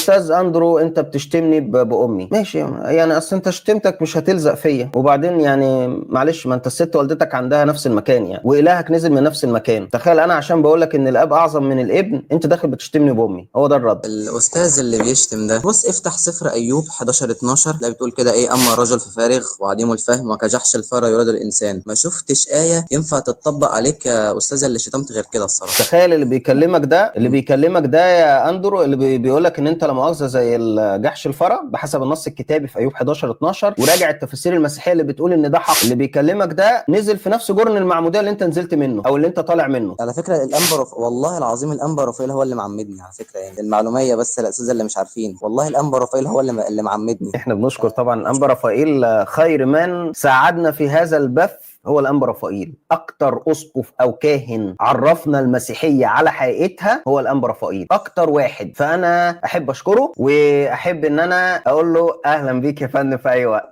استاذ اندرو انت بتشتمني بامي، ماشي، يعني اصل انت شتمتك مش هتلزق فيا، وبعدين يعني معلش ما انت الست والدتك عندها نفس المكان يعني، والهك نزل من نفس المكان. تخيل انا عشان بقول لك ان الاب اعظم من الابن انت داخل بتشتمني بامي، هو ده الرد. الاستاذ اللي بيشتم ده، بص افتح سفر ايوب 11:12، لا بتقول كده ايه: اما الرجل ففارغ وعديم الفهم وكجحش الفار يراد الانسان. ما شفتش ايه ينفع تتطبق عليك يا استاذ اللي شتمت غير كده الصراحة. تخيل اللي بيكلمك ده، اللي بيكلمك ده يا اندرو، اللي بيقول لك ان انت لا مؤاخذة زي الجحش الفرا بحسب النص الكتابي في ايوب 11:12، وراجع التفاسير المسيحية اللي بتقول ان ده حق. اللي بيكلمك ده نزل في نفس جرن المعمودية اللي انت نزلت منه او اللي انت طالع منه. على فكرة الانبا والله العظيم الانبا رافائيل هو اللي معمدني على فكره، يعني المعلومية بس الاساتذة اللي مش عارفين، والله الانبا رافائيل هو اللي معمدني. احنا بنشكر طبعا الانبا رافائيل، خير من ساعدنا في هذا البث هو الانبا رافائيل. اكتر اسقف او كاهن عرفنا المسيحية على حقيقتها هو الانبا رافائيل، اكتر واحد. فانا احب اشكره واحب ان انا اقول له اهلا بيك يا فندم في اي وقت.